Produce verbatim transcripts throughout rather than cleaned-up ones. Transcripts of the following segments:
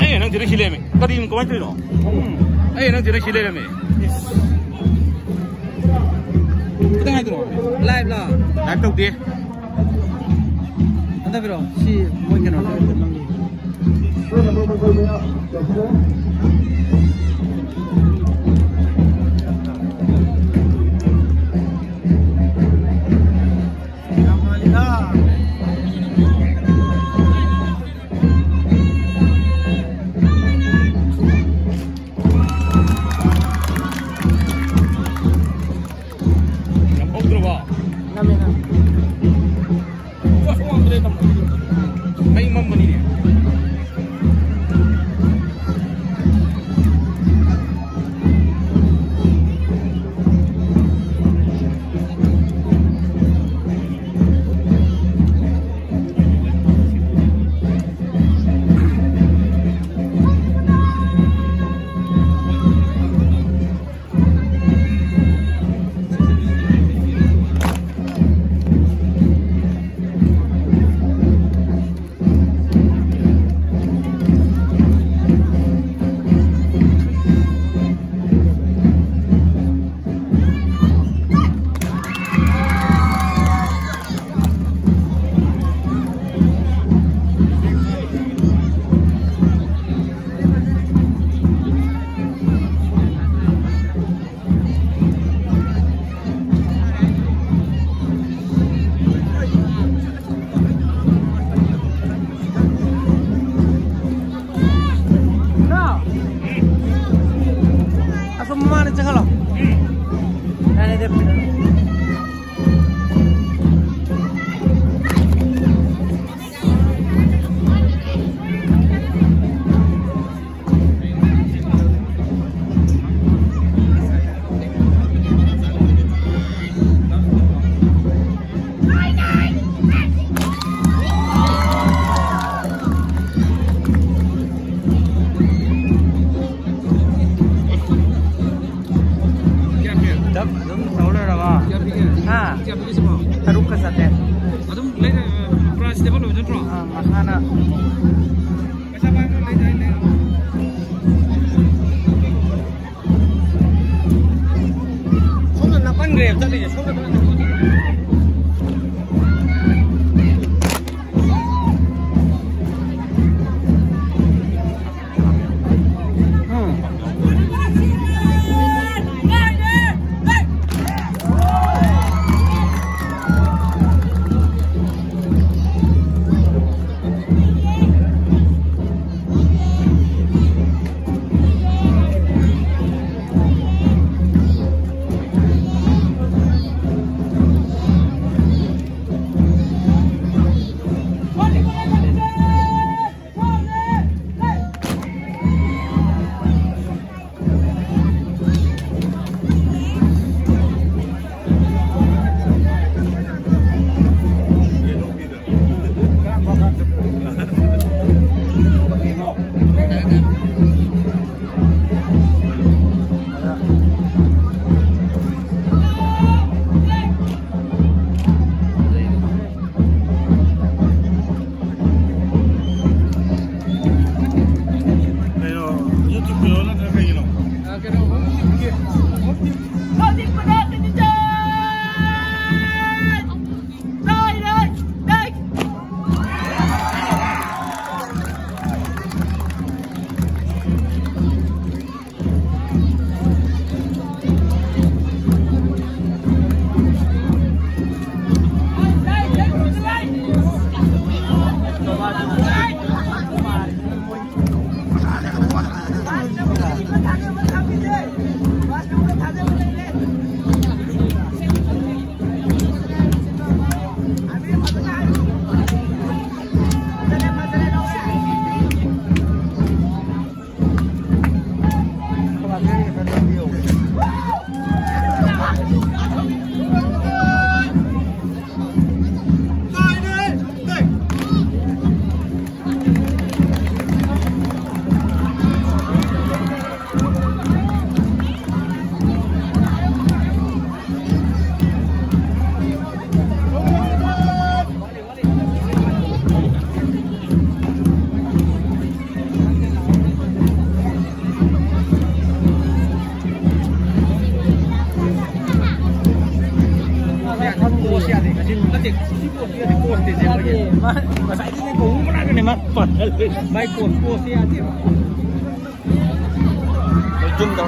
ꯑꯩ ꯅꯪ ꯁꯤꯗ ꯁꯤ ꯂꯩꯔꯝꯃꯦ꯫ ꯀꯔꯤꯅꯣ? ꯀꯃꯥꯏꯅ ꯇꯧꯔꯤꯅꯣ? ꯑꯩ ꯅꯪ ꯁꯤꯗ ꯁꯤ ꯂꯩꯔꯝꯃꯦ꯫ ꯈꯤꯇꯪ ꯍꯥꯏꯗꯣꯔꯛꯑꯣ꯫ Live ꯂꯣ? Live ꯇꯧꯗꯦ꯫ ꯑꯝꯇ ꯄꯤꯔꯛꯑꯣ꯫ ꯁꯤ ꯃꯣꯏ ꯀꯩꯅꯣ꯫ ꯅꯝꯍꯧꯗ꯭ꯔꯕꯣ? ꯅꯝꯃꯦ, ꯅꯝꯃꯦ꯫ ꯃꯩ ꯁꯣꯝꯗ ꯅꯥꯀꯟꯈ꯭ꯔꯦꯕ ꯆꯠꯂꯤꯁꯦ, ꯁꯣꯝꯗ ꯂꯣꯏꯅ꯫ ꯀꯩꯅꯣ, YouTube ꯀꯤꯔꯣ ꯅꯠꯇ꯭ꯔꯒ ꯀꯩꯒꯤꯅꯣ? ꯑ, ꯀꯩꯅꯣ, ꯍꯣꯝ ꯇꯤꯝꯒꯤ, ꯍꯣꯝ ꯇꯤꯝ꯫ ꯃꯥꯏ ꯀꯣꯟ ꯄꯣꯁ ꯌꯥꯗꯦꯕ꯫ ꯂꯩꯆꯨꯝꯗ꯫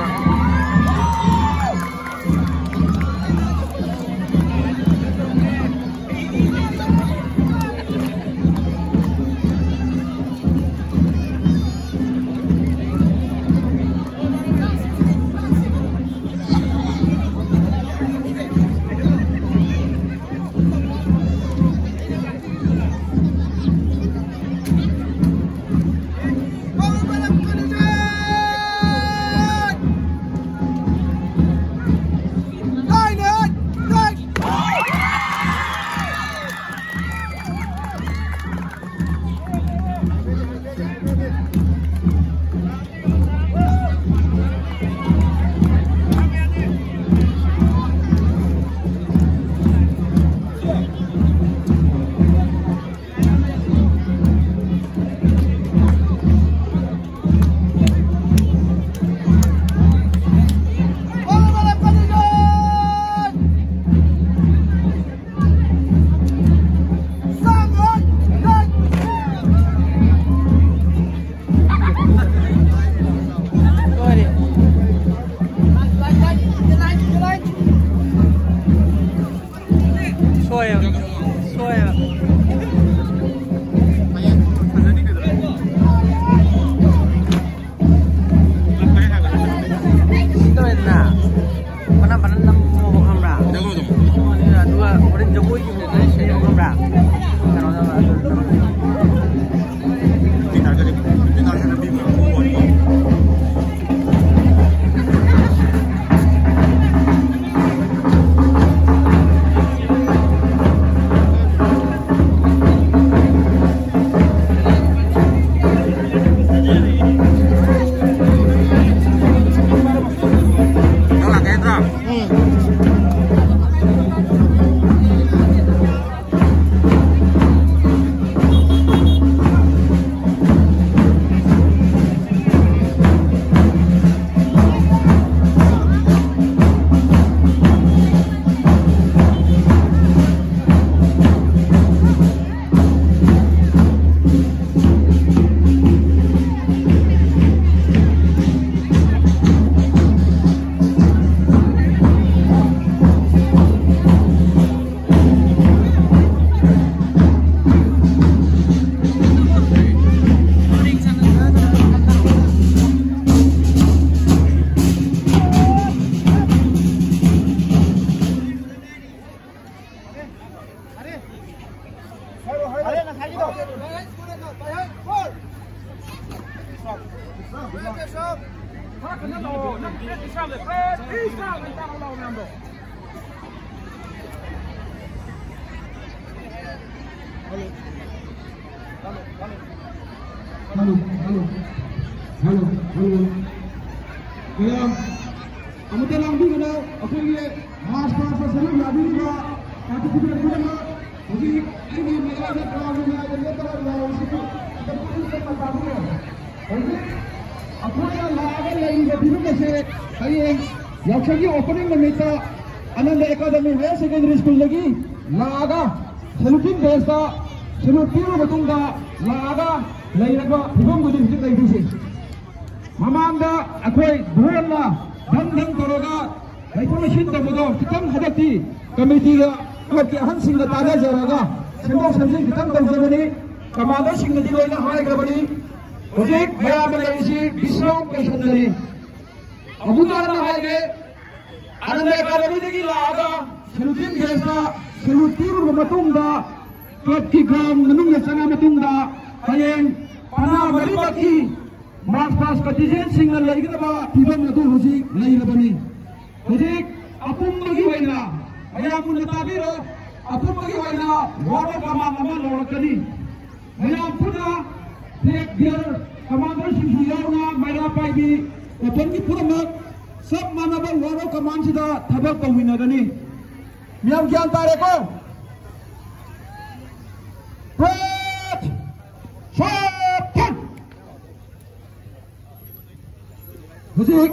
Hello, hello, hello, hello. ꯃꯌꯥꯝ ꯑꯃꯨꯛꯇ ꯂꯥꯡꯕꯤꯒꯅꯣ꯫ ꯑꯩꯈꯣꯏꯒꯤ ꯃꯥꯔꯁ ꯄꯥꯁꯇ ꯁꯔꯨꯛ ꯌꯥꯕꯤꯔꯤꯕ ꯄꯥꯔꯇꯤꯁꯤꯄꯦꯟ ꯄꯨꯝꯅꯃꯛ ꯍꯧꯖꯤꯛ ꯑꯩꯒꯤ ꯃꯌꯥꯏꯗ ꯒ꯭ꯔꯥꯎꯟꯒꯤ ꯃꯌꯥꯏꯗ ꯂꯦꯞꯄꯒ ꯂꯥꯎꯔꯤꯁꯤꯕꯨ ꯈꯤꯇꯪ ꯄꯨꯛꯅꯤꯡ ꯆꯪꯅ ꯇꯥꯕꯤꯌꯨ꯫ ꯍꯧꯖꯤꯛ ꯑꯩꯈꯣꯏꯅ ꯂꯥꯛꯑꯒ ꯂꯩꯔꯤꯕ ꯐꯤꯕꯝ ꯑꯁꯦ ꯍꯌꯦꯡ ꯌꯥꯎꯁꯪꯒꯤ ꯑꯣꯄꯅꯤꯡ ꯅꯨꯃꯤꯠꯇ ꯑꯅꯟꯗ ꯑꯦꯀꯥꯗꯃꯤ ꯍꯥꯌꯔ ꯁꯦꯀꯦꯟꯗꯔꯤ ꯁ꯭ꯀꯨꯜꯗꯒꯤ ꯂꯥꯛꯑꯒ ꯁꯦꯂꯨꯇꯤꯡ ꯕꯦꯁꯇ ꯁꯦꯂꯨꯠ ꯄꯤꯔꯕ ꯃꯇꯨꯡꯗ ꯂꯥꯛꯑꯒ ꯂꯩꯔꯕ ꯐꯤꯕꯝꯗꯨꯅꯤ ꯍꯧꯖꯤꯛ ꯂꯩꯔꯤꯁꯦ꯫ ꯃꯃꯥꯡꯗ ꯑꯩꯈꯣꯏ ꯙꯣꯟꯅ ꯙꯪ ꯙꯪ ꯇꯧꯔꯒ ꯂꯩꯊꯣꯛ ꯂꯩꯁꯤꯟ ꯇꯧꯕꯗꯣ ꯈꯤꯇꯪ ꯍꯟꯗꯛꯇꯤ ꯀꯃꯤꯇꯤꯒ ꯀ꯭ꯂꯕꯀꯤ ꯑꯍꯟꯁꯤꯡꯒ ꯇꯥꯟꯅꯖꯔꯒ ꯁꯦꯝꯗꯣꯛ ꯁꯦꯝꯖꯤꯟ ꯈꯤꯇꯪ ꯇꯧꯖꯕꯅꯤ꯫ ꯀꯃꯥꯟꯗꯔꯁꯤꯡꯅꯗꯤ ꯂꯣꯏꯅ ꯍꯥꯏꯈ꯭ꯔꯕꯅꯤ꯫ ꯍꯧꯖꯤꯛ ꯃꯌꯥꯝꯅ ꯂꯩꯔꯤꯁꯤ ꯕꯤꯁ꯭ꯔꯥꯝ ꯀ꯭ꯔꯤꯁꯟꯗꯅꯤ꯫ ꯑꯃꯨꯛ ꯍꯟꯅ ꯍꯥꯏꯒꯦ, ꯑꯅꯟꯗ ꯑꯦꯀꯥꯗꯃꯤꯗꯒꯤ ꯂꯥꯛꯑꯒ ꯁꯦꯂꯨꯇꯤꯡ ꯕꯦꯁꯇ ꯁꯦꯂꯨꯠ ꯄꯤꯔꯨꯔꯕ ꯃꯇꯨꯡꯗ, ꯀ꯭ꯂꯕꯀꯤ ꯒ꯭ꯔꯥꯎꯟ ꯃꯅꯨꯡꯗ ꯆꯪꯉ ꯃꯇꯨꯡꯗ, ꯍꯌꯦꯡ ꯄꯅꯥ ꯃꯔꯤꯃꯛꯀꯤ ꯃꯥꯔꯁ ꯄꯥꯁ ꯀꯟꯇꯤꯟꯖꯦꯟꯁꯤꯡꯅ ꯂꯩꯒꯗꯕ ꯐꯤꯕꯝ ꯑꯗꯨ ꯍꯧꯖꯤꯛ ꯂꯩꯔꯕꯅꯤ꯫ ꯍꯧꯖꯤꯛ ꯑꯄꯨꯟꯕꯒꯤ ꯑꯣꯏꯅ ꯃꯌꯥꯝ ꯃꯨꯟꯅ ꯇꯥꯕꯤꯔꯣ, ꯑꯄꯨꯟꯕꯒꯤ ꯑꯣꯏꯅ ꯋꯥꯔꯣ ꯀꯃꯥꯟ ꯑꯃ ꯂꯧꯔꯛꯀꯅꯤ꯫ ꯃꯌꯥꯝ ꯄꯨꯟꯅ ꯐ꯭ꯂꯦꯒ ꯕꯤꯌꯔ ꯀꯃꯥꯟꯗꯔꯁꯤꯡꯁꯨ ꯌꯥꯎꯅ ꯃꯩꯔꯥ ꯄꯥꯏꯕꯤ ꯑꯣꯄꯟꯒꯤ ꯄꯨꯝꯅꯃꯛ ꯆꯞ ꯃꯥꯟꯅꯕ ꯋꯥꯔꯣ ꯀꯃꯥꯟꯁꯤꯗ ꯊꯕꯛ ꯇꯧꯃꯤꯟꯅꯒꯅꯤ꯫ ꯃꯌꯥꯝ ꯒ꯭ꯌꯥꯟ ꯇꯥꯔꯦꯀꯣ? ꯐ꯭ꯂꯦꯒ ꯁꯣꯐꯟ! ꯍꯧꯖꯤꯛ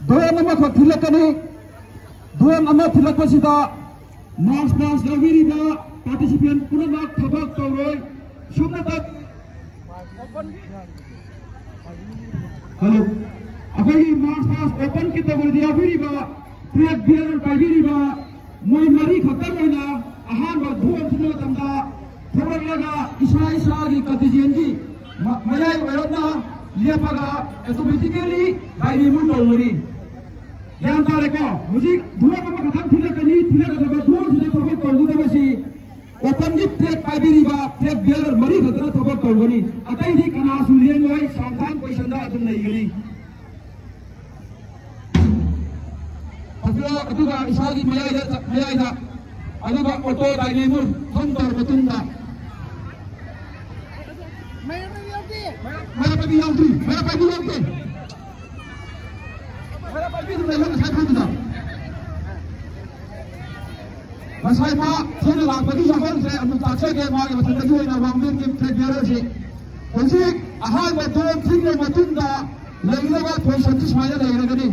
ꯙꯣꯟ ꯑꯃꯈꯛ ꯊꯤꯜꯂꯛꯀꯅꯤ꯫ ꯙꯣꯟ ꯑꯃ ꯊꯤꯜꯂꯛꯄꯁꯤꯗ ꯃꯥꯔꯁ ꯄꯥꯁ ꯂꯧꯕꯤꯔꯤꯕ ꯄꯥꯔꯇꯤꯁꯤꯄꯦꯟ ꯄꯨꯝꯅꯃꯛ ꯊꯕꯛ ꯇꯧꯔꯣꯏ꯫ ꯁꯨꯞꯅꯇ ꯍꯜꯂꯣ꯫ ꯑꯩꯈꯣꯏꯒꯤ ꯃꯥꯔꯁ ꯄꯥꯁ ꯑꯣꯄꯟ ꯀꯦꯇꯦꯒꯣꯔꯤꯗ ꯌꯥꯎꯕꯤꯔꯤꯕ ꯐ꯭ꯂꯦꯒ ꯕꯤꯌꯔ ꯄꯥꯏꯕꯤꯔꯤꯕ ꯃꯣꯏ ꯃꯔꯤ ꯈꯛꯇꯪ ꯑꯣꯏꯅ ꯑꯍꯥꯟꯕ ꯙꯣꯟ ꯊꯤꯟꯕ ꯃꯇꯝꯗ ꯊꯣꯛꯂꯛꯂꯒ ꯏꯁꯥ ꯏꯁꯥꯒꯤ ꯀꯟꯇꯤꯟꯖꯦꯟꯒꯤ ꯃ-, ꯃꯌꯥꯏ ꯑꯣꯏꯔꯞꯅ ꯂꯦꯞꯄꯒ ꯑꯣꯇꯣꯃꯦꯇꯤꯀꯦꯂꯤ ꯕꯥꯏ ꯅꯦꯝ ꯇꯧꯒꯅꯤ꯫ ꯒ꯭ꯌꯥꯟ ꯇꯥꯔꯦꯀꯣ? ꯍꯧꯖꯤꯛ ꯙꯣꯟ ꯑꯃꯈꯛꯇꯪ ꯊꯤꯜꯂꯛꯀꯅꯤ꯫ ꯊꯤꯜꯂꯛꯀꯗꯕ ꯙꯣꯟꯁꯤꯗ ꯊꯕꯛ ꯇꯧꯒꯗꯕꯁꯤ ꯑꯣꯄꯟꯒꯤ ꯐ꯭ꯂꯦꯒ ꯄꯥꯏꯕꯤꯔꯤꯕ ꯐ꯭ꯂꯦꯒ ꯕꯤꯌꯔ ꯃꯔꯤ ꯈꯛꯇꯅ ꯊꯕꯛ ꯇꯧꯒꯅꯤ꯫ ꯑꯇꯩꯗꯤ ꯀꯅꯥꯁꯨ ꯂꯦꯡꯉꯣꯏ, ꯁꯥꯎꯊꯥꯟ ꯄꯣꯖꯤꯁꯟꯗ ꯑꯗꯨꯝ ꯂꯩꯒꯅꯤ꯫ ꯑꯗꯨꯒ ꯏꯁꯥꯒꯤ ꯃꯌꯥꯏꯗ, ꯃꯌꯥꯏꯗ, ꯑꯗꯨꯒ ꯑꯣꯇꯣ ꯗꯥꯏꯅꯦꯃꯣ ꯊꯝ ꯇꯧꯔꯕ ꯃꯇꯨꯡꯗ, ꯃꯩꯔꯥ ꯄꯥꯏꯕꯤ ꯌꯥꯎꯗ꯭ꯔꯤ, ꯃꯩꯔꯥ ꯄꯥꯏꯕꯤ ꯌꯥꯎꯗꯦ꯫ ꯃꯩꯔꯥ ꯄꯥꯏꯕꯤ ꯑꯗꯨꯝ ꯂꯩꯍꯧ ꯉꯁꯥꯏ ꯐꯝꯗꯨꯗ꯫ ꯉꯁꯥꯏ ꯃꯥ ꯊꯦꯡꯅ ꯂꯥꯛꯄꯒꯤ ꯌꯥꯎꯍꯧꯗ꯭ꯔꯦ, ꯑꯃꯨꯛ ꯇꯥꯛꯆꯒꯦ ꯃꯥꯒꯤ ꯃꯊꯛꯇꯒꯤ ꯑꯣꯏꯅ ꯋꯥꯡꯕꯦꯝꯒꯤ ꯐ꯭ꯂꯦꯛ ꯕꯤꯌꯔꯁꯤ꯫ ꯍꯧꯖꯤꯛ ꯑꯍꯥꯟꯕ ꯗꯣꯟ ꯊꯤꯟꯕ ꯃꯇꯨꯡꯗ ꯂꯩꯒꯗꯕ ꯄꯣꯖꯤꯁꯟꯁꯤ ꯁꯨꯃꯥꯏꯅ ꯂꯩꯔꯒꯅꯤ꯫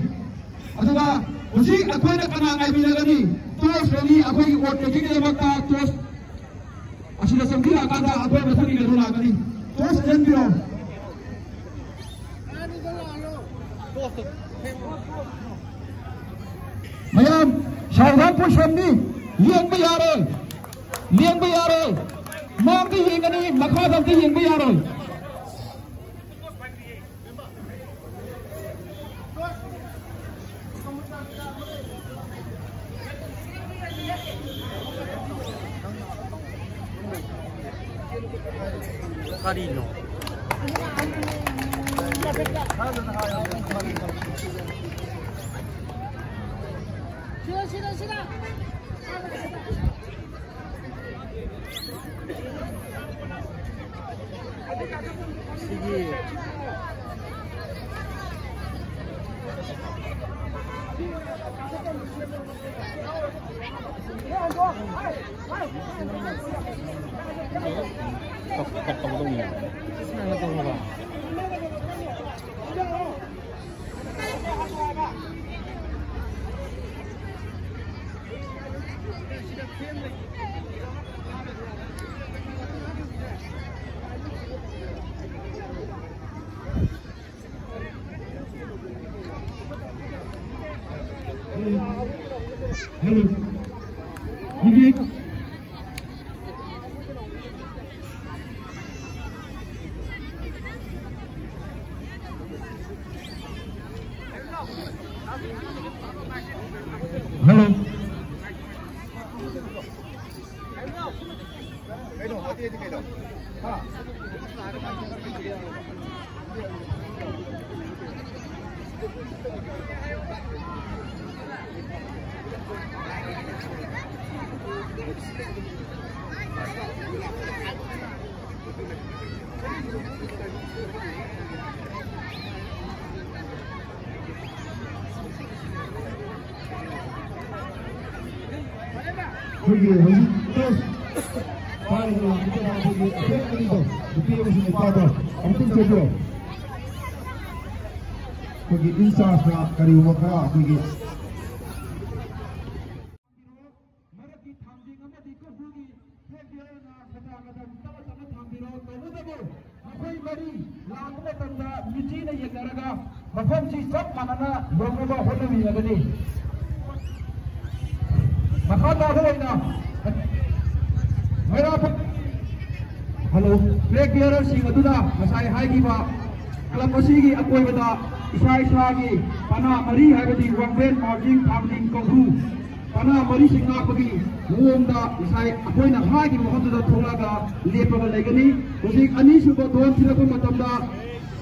ꯑꯗꯨꯒ ꯍꯧꯖꯤꯛ ꯑꯩꯈꯣꯏꯅ ꯀꯅꯥ ꯉꯥꯏꯕꯤꯔꯒꯅꯤ? ꯇꯣꯁ ꯂꯧꯅꯤ, ꯑꯩꯈꯣꯏꯒꯤ ꯑꯣꯠ ꯇꯦꯛꯀꯤꯡꯒꯤꯗꯃꯛꯇ ꯇꯣꯁ ꯑꯁꯤꯗ ꯆꯪꯕꯤꯔꯛꯑꯀꯥꯟꯗ ꯑꯩꯈꯣꯏ ꯃꯊꯪꯒꯤ ꯀꯩꯅꯣ ꯂꯥꯛꯀꯅꯤ꯫ ꯇꯣꯁ ꯂꯦꯟꯕꯤꯔꯣ꯫ ꯃꯌꯥꯝ ꯁꯥꯎꯗꯥꯟ ꯄꯣꯏꯁꯟꯅꯤ, ꯂꯦꯡꯕ ꯌꯥꯔꯣꯏ, ꯂꯦꯡꯕ ꯌꯥꯔꯣꯏ꯫ ꯃꯥꯡꯗ ꯌꯦꯡꯒꯅꯤ, ꯃꯈꯥꯗ ꯑꯝꯇ ꯌꯦꯡꯕ ꯌꯥꯔꯣꯏ꯫ ꯀꯔꯤꯅꯣ? ꯁꯤꯒꯤ ꯀꯞ-, ꯀꯞ ꯇꯧꯗꯧꯅꯦ꯫ ꯅꯪꯅ ꯇꯧꯔꯕ? Hello. Hello. Hello. ꯑꯩꯈꯣꯏꯒꯤ ꯍꯧꯖꯤꯛ ꯄꯥꯏꯔꯒ ꯂꯥꯛꯀꯗꯕ ꯑꯩꯈꯣꯏꯒꯤ ꯑꯩꯈꯣꯏ ꯑꯅꯤꯗꯣ, ꯅꯨꯄꯤ ꯑꯃꯁꯨꯡ ꯅꯨꯄꯥꯗꯣ ꯑꯃꯨꯛꯇꯪ ꯆꯦꯟꯕꯤꯔꯛꯑꯣ꯫ ꯑꯩꯈꯣꯏꯒꯤ ꯏꯟꯆꯥꯔꯖꯅ ꯀꯔꯤꯒꯨꯝꯕ ꯈꯔ ꯑꯩꯈꯣꯏꯒꯤ ꯃꯔꯛꯀꯤ ꯊꯥꯡꯖꯤꯡ ꯑꯃꯗꯤ ꯀꯣꯔꯐꯨꯒꯤ ꯐ꯭ꯂꯦꯛ ꯕꯤꯌꯔꯅ ꯁꯗꯥ ꯀꯗꯝ ꯇꯞꯅ ꯇꯞꯅ ꯊꯥꯡꯕꯤꯔꯣ꯫ ꯇꯧꯕꯇꯕꯨ ꯃꯈꯣꯏ ꯃꯔꯤ ꯂꯥꯛꯄ ꯃꯇꯝꯗ ꯃꯤꯠꯆꯤꯅ ꯌꯦꯡꯅꯔꯒ ꯃꯐꯝꯁꯤ ꯆꯞ ꯃꯥꯟꯅꯅ ꯌꯧꯅꯕ ꯍꯣꯠꯅꯃꯤꯟꯅꯒꯅꯤ꯫ ꯃꯈꯥ ꯇꯥꯕ ꯑꯣꯏꯅ ꯃꯩꯔꯥ ꯍꯜꯂꯣ, ꯐ꯭ꯂꯦꯛ ꯕꯤꯌꯔꯔꯁꯤꯡ ꯑꯗꯨꯅ ꯉꯁꯥꯏ ꯍꯥꯏꯈꯤꯕ ꯀ꯭ꯂꯕ ꯑꯁꯤꯒꯤ ꯑꯀꯣꯏꯕꯗ ꯏꯁꯥ ꯏꯁꯥꯒꯤ ꯄꯅꯥ ꯃꯔꯤ, ꯍꯥꯏꯕꯗꯤ ꯋꯥꯡꯕ꯭ꯔꯦꯟ, ꯃꯥꯔꯖꯤꯡ, ꯊꯥꯡꯖꯤꯡ, ꯀꯧꯕ꯭ꯔꯨ ꯄꯅꯥ ꯃꯔꯤꯁꯤꯡ ꯉꯥꯛꯄꯒꯤ ꯃꯑꯣꯡꯗ ꯉꯁꯥꯏ ꯑꯩꯈꯣꯏꯅ ꯍꯥꯏꯈꯤꯕ ꯃꯐꯝꯗꯨꯗ ꯊꯣꯛꯂꯛꯑꯒ ꯂꯦꯞꯄꯒ ꯂꯩꯒꯅꯤ꯫ ꯍꯧꯖꯤꯛ ꯑꯅꯤꯁꯨꯕ ꯗꯣꯟ ꯊꯤꯜꯂꯛꯄ ꯃꯇꯝꯗ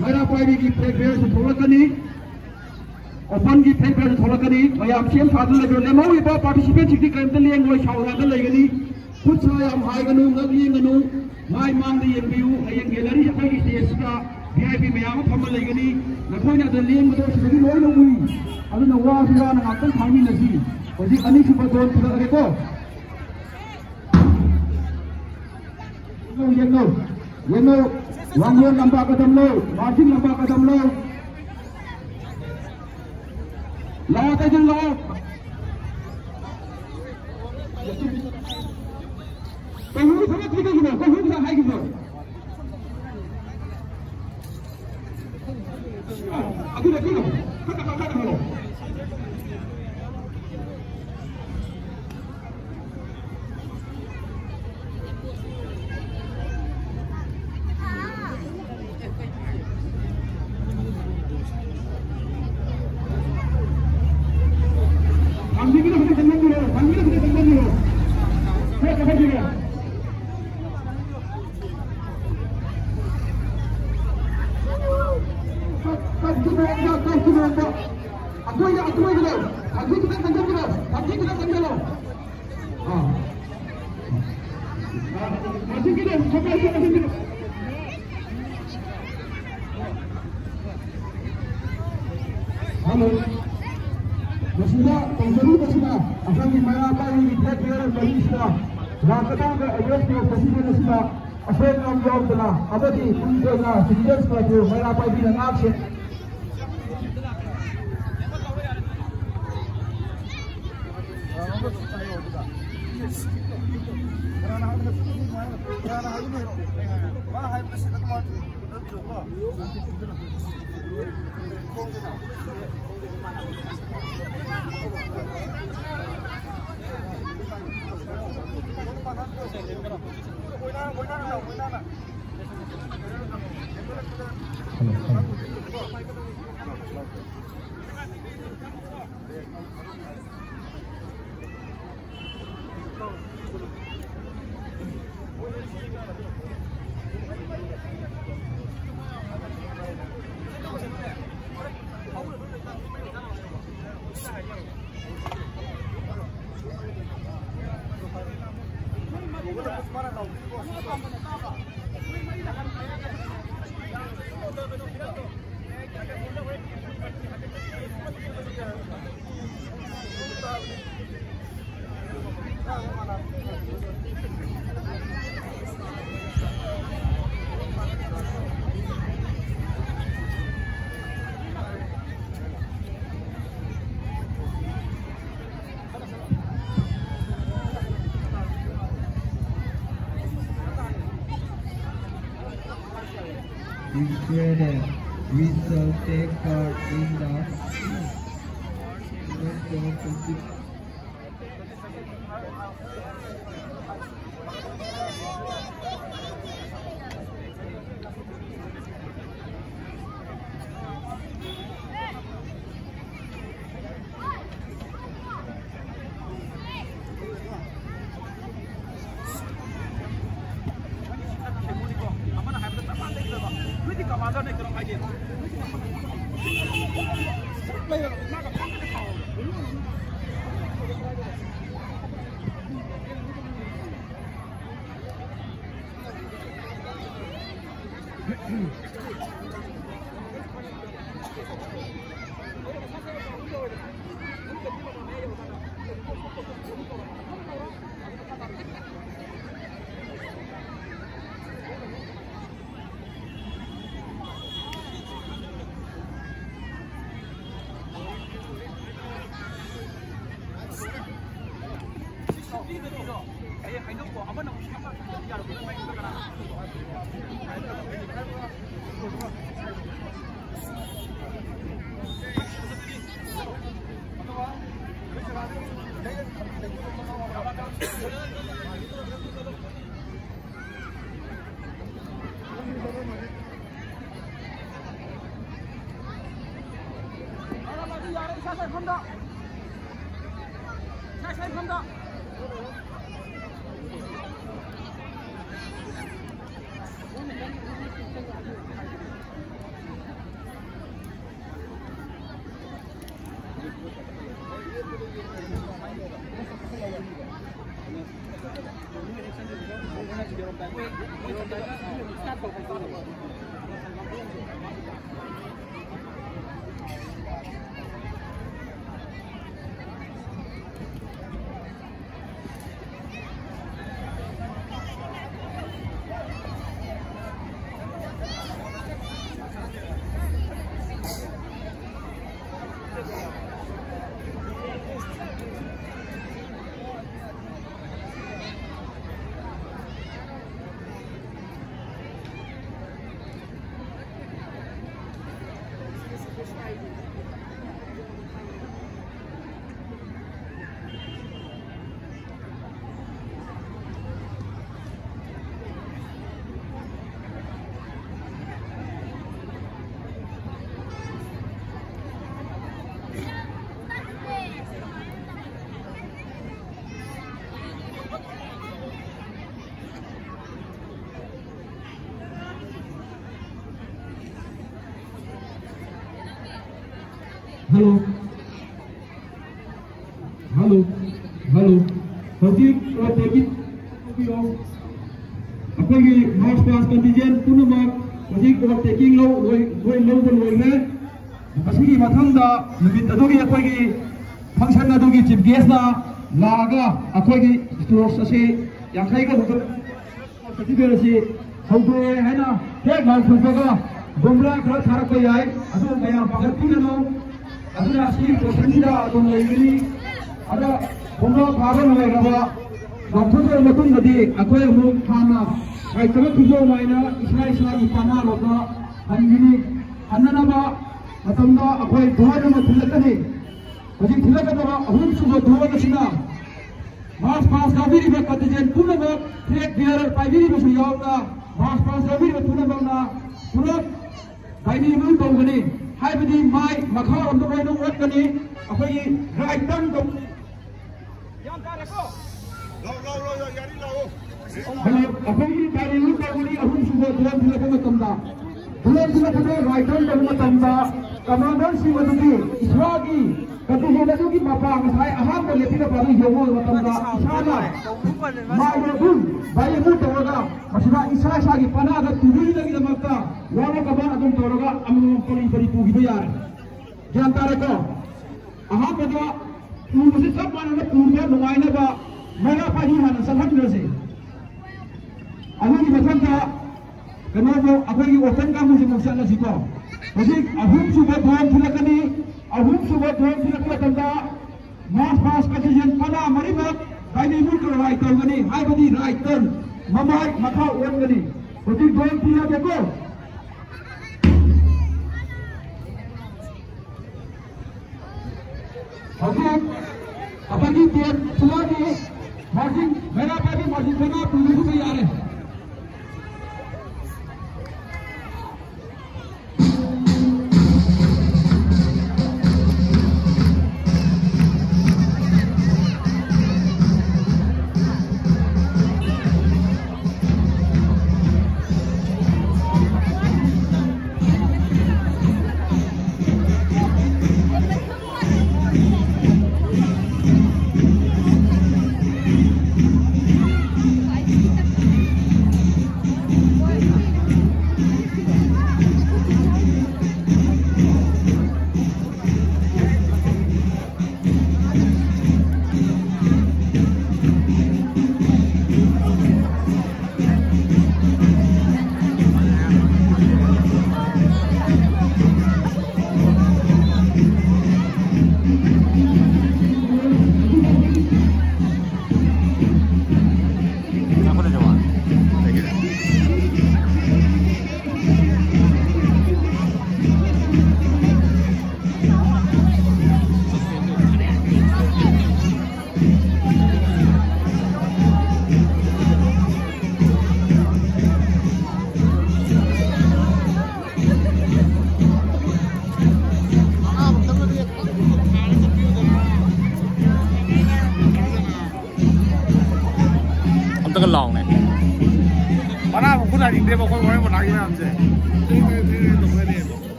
ꯃꯩꯔꯥ ꯄꯥꯏꯕꯤꯒꯤ ꯐ꯭ꯂꯦꯛ ꯕꯤꯌꯔꯁꯨ ꯊꯣꯛꯂꯛꯀꯅꯤ꯫ ꯑꯣꯄꯟꯒꯤ ꯐ꯭ꯂꯦꯛ ꯕꯤꯌꯔꯁꯨ ꯊꯣꯛꯂꯛꯀꯅꯤ꯫ ꯃꯌꯥꯝ ꯁꯦꯝ ꯁꯥꯗꯨꯅ ꯂꯩꯕꯤꯔꯣ꯫ ꯂꯦꯝꯍꯧꯔꯤꯕ ꯄꯥꯔꯇꯤꯁꯤꯄꯦꯟꯁꯤꯡꯗꯤ ꯀꯔꯤꯝꯇ ꯂꯦꯡꯉꯣꯏ, ꯁꯥꯎꯅꯗ ꯂꯩꯒꯅꯤ꯫ ꯈꯨꯠ ꯁꯥ ꯌꯥꯝ ꯍꯥꯏꯒꯅꯨ, ꯉꯛ ꯂꯦꯡꯒꯅꯨ꯫ ꯃꯥꯏ ꯃꯥꯡꯗ ꯌꯦꯡꯕꯤꯌꯨ꯫ ꯍꯌꯦꯡ ꯒꯦꯂꯔꯤ ꯑꯩꯈꯣꯏꯒꯤ ꯁ꯭ꯇꯦꯖꯁꯤꯗ ꯚꯤ ꯑꯥꯏ ꯄꯤ ꯃꯌꯥꯝ ꯑꯃ ꯐꯝꯕ ꯂꯩꯒꯅꯤ꯫ ꯅꯈꯣꯏꯅ ꯑꯗ ꯂꯦꯡꯕꯗꯣ ꯁꯤꯗꯒꯤ ꯂꯣꯏꯅ ꯎꯏ꯫ ꯑꯗꯨꯅ ꯋꯥꯁꯨ ꯋꯥꯅ ꯉꯥꯛꯇꯪ ꯈꯥꯡꯃꯤꯟꯅꯁꯤ꯫ ꯍꯧꯖꯤꯛ ꯑꯅꯤꯁꯨꯕ ꯗꯣꯟ ꯊꯤꯜꯂꯛꯑꯒꯦꯀꯣ꯫ ꯌꯦꯡꯉꯣ, ꯌꯦꯡꯉꯣ, ꯌꯦꯡꯉꯣ꯫ ꯋꯥꯡꯂꯦꯟ ꯂꯝꯕꯥ ꯀꯗꯝ ꯂꯧ, ꯃꯥꯔꯖꯤꯡ ꯂꯝꯕꯥ ꯀꯗꯝ ꯂꯧ꯫ ꯂꯥꯛꯑꯣ, ꯇꯩꯗꯪ ꯂꯥꯛꯑꯣ꯫ ꯀꯩꯅꯣ ꯊꯣꯛꯂꯛꯇ꯭ꯔꯤ ꯀꯩꯒꯤꯅꯣ? ꯀꯩꯅꯣ ꯉꯁꯥꯏ ꯍꯥꯏꯈꯤꯕ꯭ꯔꯣ? ꯑꯗꯨꯅ ꯀꯩꯅꯣ? ꯈꯔ ꯈꯔ ꯈꯔ ꯈꯔ ꯍꯜꯂꯣ꯫ ꯊꯥꯡꯖꯤꯡꯒꯤꯗꯣ ꯈꯤꯇꯪ ꯆꯪꯍꯟꯕꯤꯔꯣ, ꯊꯥꯡꯖꯤꯡꯒꯤꯗꯣ ꯈꯤꯇꯪ ꯆꯪꯍꯟꯕꯤꯔꯣ꯫ ꯈꯔ ꯆꯪꯍꯟꯕꯤꯔꯣ꯫ ꯀꯞꯁꯤ ꯃꯑꯣꯡꯗ, ꯀꯞꯁꯤ ꯃꯑꯣꯡꯗ꯫ ꯑꯀꯣꯏꯗ, ꯑꯀꯣꯏꯕꯗꯣ꯫ ꯊꯥꯡꯖꯤꯡ ꯈꯤꯇꯪ ꯆꯪꯍꯟꯕꯤꯔꯣ, ꯊꯥꯡꯖꯤꯡ ꯈꯤꯇꯪ ꯆꯪꯍꯜꯂꯣ꯫ ꯑꯥ꯫ ꯍꯜꯂꯣ꯫ ꯃꯁꯤꯗ ꯇꯧꯖꯔꯤꯕꯁꯤꯅ ꯑꯩꯈꯣꯏꯒꯤ ꯃꯩꯔꯥ ꯄꯥꯏꯕꯤꯒꯤ ꯗꯦꯠ ꯇꯨꯌꯦꯜꯐ ꯃꯔꯤꯁꯤꯗ ꯂꯥꯛꯀꯗꯧꯔꯤꯕ ꯑꯦꯋꯦꯔꯅꯦꯁ ꯗꯦ ꯐꯦꯁꯇꯤꯚꯦꯜ ꯑꯁꯤꯗ ꯑꯁꯣꯏ ꯑꯉꯥꯝ ꯌꯥꯎꯗꯅ ꯑꯃꯗꯤ ꯇꯨꯡ ꯀꯣꯏꯅ citizens ꯀ꯭ꯂꯕꯄꯨ ꯃꯩꯔꯥ ꯄꯥꯏꯕꯤꯅ ꯉꯥꯛꯁꯦ꯫ Before that, we shall take part in the event of the Hello. Hello. Hello. ꯍꯧꯖꯤꯛ ꯇꯧꯕꯤꯌꯣ꯫ ꯑꯩꯈꯣꯏꯒꯤ march past contingent ꯄꯨꯝꯅꯃꯛ ꯍꯧꯖꯤꯛ ꯑꯣꯚꯔ ꯇꯦꯀꯤꯡ ꯂꯧ ꯂꯣꯏ ꯂꯣꯏ ꯂꯧꯕ ꯂꯣꯏꯈ꯭ꯔꯦ꯫ ꯃꯁꯤꯒꯤ ꯃꯊꯪꯗ ꯅꯨꯃꯤꯠ ꯑꯗꯨꯒꯤ ꯑꯩꯈꯣꯏꯒꯤ ꯐꯪꯁꯟ ꯑꯗꯨꯒꯤ ꯆꯤꯐ ꯒꯦꯁꯅ ꯂꯥꯛꯑꯒ ꯑꯩꯈꯣꯏꯒꯤ ꯇꯣꯔꯆ ꯑꯁꯤ ꯌꯥꯡꯈꯩꯒ ꯍꯨꯝꯐꯨ ꯐꯦꯁꯇꯤꯚꯦꯜ ꯑꯁꯤ ꯍꯧꯗꯣꯛꯑꯦ ꯍꯥꯏꯅ ꯍꯦꯛ ꯂꯥꯎꯊꯣꯛꯄꯒ ꯕꯣꯝꯕ꯭ꯔꯥ ꯈꯔ ꯊꯥꯔꯛꯄ ꯌꯥꯏ꯫ ꯑꯗꯨ ꯃꯌꯥꯝ ꯄꯥꯈꯠꯄꯤꯒꯅꯨ꯫ ꯑꯗꯨꯅ ꯑꯁꯤꯒꯤ ꯄꯣꯔꯁꯟꯁꯤꯗ ꯑꯗꯨꯝ ꯂꯩꯒꯅꯤ꯫ ꯑꯗ ꯕꯣꯝꯕ꯭ꯔꯥ ꯊꯥꯕ ꯂꯣꯏꯔꯕ ꯂꯥꯎꯊꯣꯛꯈ꯭ꯔꯕ ꯃꯇꯨꯡꯗꯗꯤ ꯑꯩꯈꯣꯏ ꯑꯃꯨꯛ ꯍꯥꯟꯅ ꯀꯥꯏꯇꯕ ꯈꯨꯖꯣꯝ ꯍꯥꯏꯅ ꯏꯁꯥ ꯏꯁꯥꯒꯤ ꯄꯅꯥꯔꯣꯝꯗ ꯍꯟꯒꯅꯤ꯫ ꯍꯟꯅꯅꯕ ꯃꯇꯝꯗ ꯑꯩꯈꯣꯏ ꯙꯣꯟ ꯑꯃ ꯊꯤꯜꯂꯛꯀꯅꯤ꯫ ꯍꯧꯖꯤꯛ ꯊꯤꯜꯂꯛꯀꯗꯕ ꯑꯍꯨꯝꯁꯨꯕ ꯙꯣꯟ ꯑꯁꯤꯅ ꯃꯥꯔꯁ ꯄꯥꯁ ꯀꯥꯕꯤꯔꯤꯕ ꯀꯟꯇꯤꯟꯖꯦꯟ ꯄꯨꯝꯅꯃꯛ, ꯐ꯭ꯂꯦꯒ ꯕꯤꯌꯔ ꯄꯥꯏꯕꯤꯔꯤꯕꯁꯨ ꯌꯥꯎꯅ, ꯃꯥꯔꯁ ꯄꯥꯁ ꯌꯥꯎꯕꯤꯔꯤꯕ ꯄꯨꯝꯅꯃꯛꯅ ꯄꯨꯂꯞ ꯗꯥꯏꯅꯦꯃꯤꯛ ꯇꯧꯒꯅꯤ꯫ ꯍꯥꯏꯕꯗꯤ ꯃꯥꯏ ꯃꯈꯥꯔꯣꯝꯗ ꯂꯣꯏꯅ ꯑꯣꯠꯀꯅꯤ꯫ ꯑꯩꯈꯣꯏꯒꯤ ꯔꯥꯏꯠ ꯇꯔꯟ ꯇꯧ-, ꯂꯥꯎ, ꯂꯥꯎ, ꯂꯥꯎ, ꯂꯥꯎ, ꯌꯥꯔꯤ ꯂꯥꯎ꯫ ꯑꯩꯈꯣꯏꯒꯤ ꯗꯥꯏꯅꯦꯃꯤꯛ ꯇꯧꯒꯅꯤ ꯑꯍꯨꯝꯁꯨꯕ ꯙꯣꯟ ꯊꯤꯜꯂꯛꯄ ꯃꯇꯝꯗ꯫ ꯙꯣꯟ ꯊꯤꯜꯂꯛꯄꯗ ꯔꯥꯏꯠ ꯇꯔꯟ ꯇꯧꯕ ꯃꯇꯝꯗ ꯀꯃꯥꯟꯗꯔꯁꯤꯡ ꯑꯗꯨꯗꯤ ꯏꯁꯥꯒꯤ ꯀꯟꯇꯤꯟꯖꯦꯟ ꯑꯗꯨꯒꯤ ꯃꯄꯥ ꯉꯁꯥꯏ ꯑꯍꯥꯟꯕ ꯂꯦꯞꯄꯤꯔꯛꯄ ꯑꯗꯨ ꯌꯧꯕ ꯃꯇꯝꯗ ꯏꯁꯥꯅ ꯃꯥꯏꯗ ꯑꯗꯨꯝ ꯗꯥꯏꯅꯦꯃꯤꯛ ꯇꯧꯔꯒ ꯃꯁꯤꯗ ꯏꯁꯥ ꯏꯁꯥꯒꯤ ꯄꯅꯥꯗ ꯇꯨꯕꯤꯅꯕꯒꯤꯗꯃꯛꯇ ꯋꯥꯔꯣ ꯀꯃꯥꯟ ꯑꯗꯨꯝ ꯇꯧꯔꯒ ꯑꯃꯃꯝ ꯄꯔꯤ ꯄꯔꯤ ꯄꯨꯈꯤꯕ ꯌꯥꯔꯦ꯫ ꯒ꯭ꯌꯥꯟ ꯇꯥꯔꯦꯀꯣ? ꯑꯍꯥꯟꯕꯗ ꯄꯨꯕꯁꯤ ꯆꯞ ꯃꯥꯟꯅꯅ ꯄꯨꯕ ꯅꯨꯡꯉꯥꯏꯅꯕ ꯃꯩꯔꯥ ꯄꯥꯏꯕꯤ ꯍꯥꯟꯅ ꯆꯠꯍꯟꯈ꯭ꯔꯁꯤ꯫ ꯑꯗꯨꯒꯤ ꯃꯊꯪꯗ ꯀꯩꯅꯣꯗꯣ ꯑꯩꯈꯣꯏꯒꯤ ꯑꯣꯄꯟ ꯀꯥꯡꯕꯨꯁꯤꯃꯨꯛ ꯆꯠꯂꯁꯤꯀꯣ꯫ ꯍꯧꯖꯤꯛ ꯑꯍꯨꯝꯁꯨꯕ ꯙꯣꯟ ꯊꯤꯜꯂꯛꯀꯅꯤ꯫ ꯑꯍꯨꯝꯁꯨꯕ ꯙꯣꯟ ꯊꯤꯜꯂꯛꯄ ꯃꯇꯝꯗ ꯃꯥꯔꯁ ꯄꯥꯁ ꯀꯟꯇꯤꯟꯖꯦꯟ ꯄꯅꯥ ꯃꯔꯤꯃꯛ ꯗꯥꯏꯅꯦꯃꯤꯛ ꯔꯥꯏꯠ ꯇꯧꯒꯅꯤ, ꯍꯥꯏꯕꯗꯤ ꯔꯥꯏꯠ ꯇꯔꯟ, ꯃꯃꯥꯏ ꯃꯈꯥ ꯑꯣꯟꯒꯅꯤ꯫ ꯍꯧꯖꯤꯛ ꯙꯣꯟ ꯊꯤꯜꯂꯒꯦꯀꯣ꯫ ꯍꯧꯖꯤꯛ ꯑꯩꯈꯣꯏꯒꯤ ꯇꯦꯟ ꯊꯤꯜꯂꯛꯑꯅꯤ꯫ ꯃꯥꯔꯖꯤꯟ, ꯃꯩꯔꯥ ꯄꯥꯏꯕꯤ ꯃꯥꯔꯖꯤꯟ ꯃꯉꯥ ꯄꯨꯕꯤꯕ ꯌꯥꯔꯦ꯫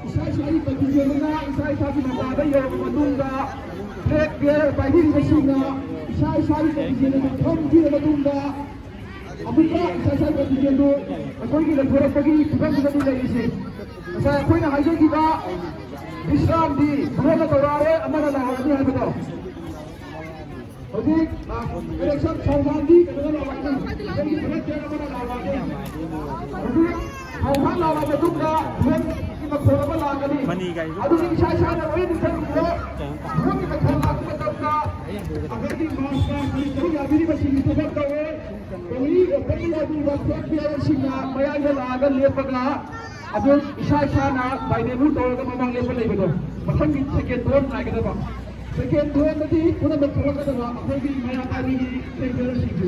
ꯏꯁꯥ ꯏꯁꯥꯒꯤ ꯄꯟꯊꯨꯡ ꯌꯦꯡꯗꯨꯅ ꯏꯁꯥ ꯏꯁꯥꯒꯤ ꯃꯄꯥꯗ ꯌꯧꯔꯕ ꯃꯇꯨꯡꯗ, ꯐ꯭ꯂꯦꯒ ꯕꯦꯌꯔ ꯄꯥꯏꯕꯤꯔꯤꯕꯁꯤꯡꯅ ꯏꯁꯥ ꯏꯁꯥꯒꯤ ꯄꯟꯊꯨꯡ ꯌꯦꯡꯗꯨꯅ ꯐꯝ ꯄꯤꯔꯕ ꯃꯇꯨꯡꯗ, ꯑꯃꯨꯛꯀ ꯏꯁꯥ ꯏꯁꯥꯒꯤ ꯄꯟꯊꯨꯡ ꯌꯦꯡꯗꯨ ꯑꯩꯈꯣꯏꯒꯤ ꯂꯩꯊꯣꯔꯛꯄꯒꯤ ꯐꯤꯕꯝꯗꯨꯗꯅꯤ ꯂꯩꯔꯤꯁꯦ꯫ ꯉꯁꯥꯏ ꯑꯩꯈꯣꯏꯅ ꯍꯥꯏꯖꯈꯤꯕ ꯕꯤꯁ꯭ꯔꯥꯝꯗꯤ ꯚꯣꯠꯅ ꯇꯧꯔꯛꯑꯔꯣꯏ, ꯑꯃꯅ ꯂꯥꯎꯔꯛꯑꯅꯤ ꯍꯥꯏꯕꯗꯣ꯫ ꯍꯧꯖꯤꯛ, ꯑ, ꯏꯂꯦꯛꯁꯟ ꯊꯧꯕꯥꯜꯒꯤ ꯀꯩꯅꯣꯗ ꯂꯥꯎꯔꯛꯑꯅꯤ꯫ ꯑꯩꯈꯣꯏꯒꯤ ꯕ꯭ꯂꯦꯛ ꯕꯦꯜ ꯑꯃꯅ ꯂꯥꯎꯔꯛꯑꯅꯤ꯫ ꯍꯧꯖꯤꯛ ꯊꯧꯕꯥꯜ ꯂꯥꯎꯔꯕ ꯃꯇꯨꯡꯗ ꯚꯣꯠꯀꯤ ꯃꯈꯣꯜ ꯑꯃ ꯂꯥꯛꯀꯅꯤ꯫ ꯃꯅꯤ ꯒꯥꯔꯤꯗꯨ ꯑꯗꯨꯒꯤ ꯏꯁꯥ ꯏꯁꯥꯅ ꯂꯣꯏꯅ ꯈꯪꯕꯤꯔꯣ꯫ ꯚꯣꯠꯀꯤ ꯃꯈꯣꯜ ꯂꯥꯛꯄ ꯃꯇꯝꯗ ꯑꯩꯈꯣꯏꯒꯤ ꯃꯥꯁ ꯄꯥꯁ ꯀꯔꯤ ꯀꯔꯤ ꯌꯥꯕꯤꯔꯤꯕꯁꯤꯡꯒꯤ ꯊꯕꯛ ꯇꯧꯋꯦ꯫ ꯀꯣꯋꯤ ꯑꯣꯄꯟ ꯌꯥꯕꯤꯕ ꯐ꯭ꯂꯦꯛ ꯕꯦꯌꯔꯁꯤꯡꯅ ꯃꯌꯥꯏꯗ ꯂꯥꯛꯑꯒ ꯂꯦꯞꯄꯒ ꯑꯗꯨ ꯏꯁꯥ ꯏꯁꯥꯅ ꯕꯥꯏꯅꯦꯕꯜ ꯇꯧꯔꯒ ꯃꯃꯥꯡ ꯂꯦꯞꯄ ꯂꯩꯕꯗꯣ꯫ ꯃꯊꯪꯒꯤ ꯁꯦꯀꯦꯟ ꯗꯣꯟ ꯉꯥꯏꯒꯗꯕ꯫ ꯁꯦꯀꯦꯟ ꯗꯣꯟꯗꯗꯤ ꯄꯨꯝꯅꯃꯛ ꯊꯣꯛꯂꯛꯀꯗꯕ ꯑꯩꯈꯣꯏꯒꯤ ꯃꯌꯥꯝ ꯑꯅꯤꯒꯤ ꯐ꯭ꯂꯦꯛ ꯕꯦꯌꯔꯁꯤꯡꯁꯨ꯫